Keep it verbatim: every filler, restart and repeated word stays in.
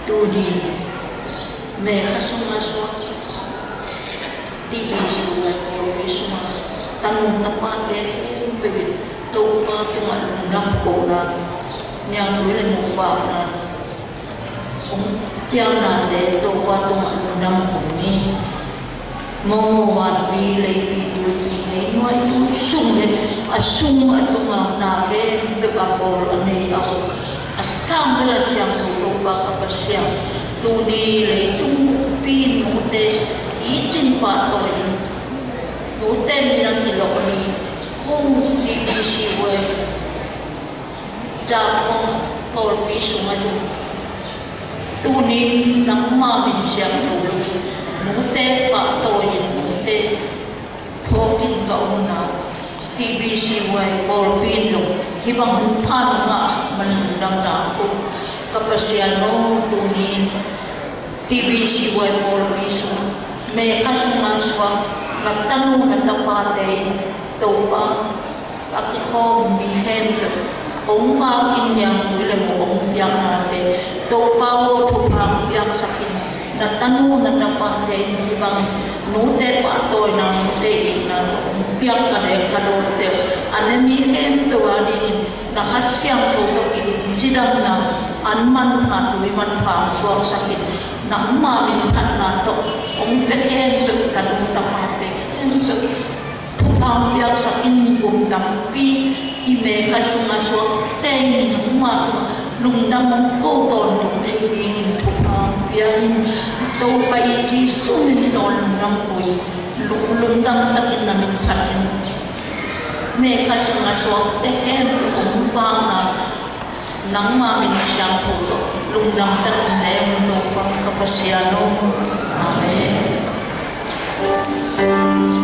Tuni, May kha sungah suak, TBCY pawlpi sungah tanu tapate khempeuh in Topa tungah lungdam kohna, niangtui le nopna, hong piaknate Topa tungah lungdam kong ni. Maw vanpi leipi tuipi, hei nuai tu sung le a sung a tungah na khempeuh a bawl a nei a, a sang le a siangtho Topa ka Pasian, tuni leitung buppi note i cin pahtawi in, note minam i lawh ni, ko TBCY Jakhong pawlpi sungah zong tuni nangma min siangtho lo, note pahtawi in, note phawkin ka omna, TBCY pawlpi in lo hih bang hun pha nong ngahsak man lungdamna ko. Ka Pasian aw, tuni TBCY pawlpi sung, May kha sungah suak na tanu na tapate in Topa a kikhawm mi khempeuh hong vak in, niangtui le mo hong piaknate Topa aw, thupha hong piaksak in. Na tanu na tapate in hih bang note pahtawina, note itna tawh hong piak ka le ka dawte, a ne mi khempeuh a dingin na Kha Siangtho tawh kicidamna, an manpha tui manpha hong suaksak in. Nangma min phatna tawh hong pia khempeuh, tanu tapate khempeuh thupha hong piaksak in. Kum tampi hih May kha sungah suakte in nangma tungah lungdam hong ko tawntung thei dingin thupha hong pia in. Topa i Jesu min tawh lungdam ko in, lung, lungdam takin na min phat in. May kha sungah suakte khempeuh hong vakna, nangma min siangtho tawh lungdam takin na en, Topa ka Pasian aw. Amen.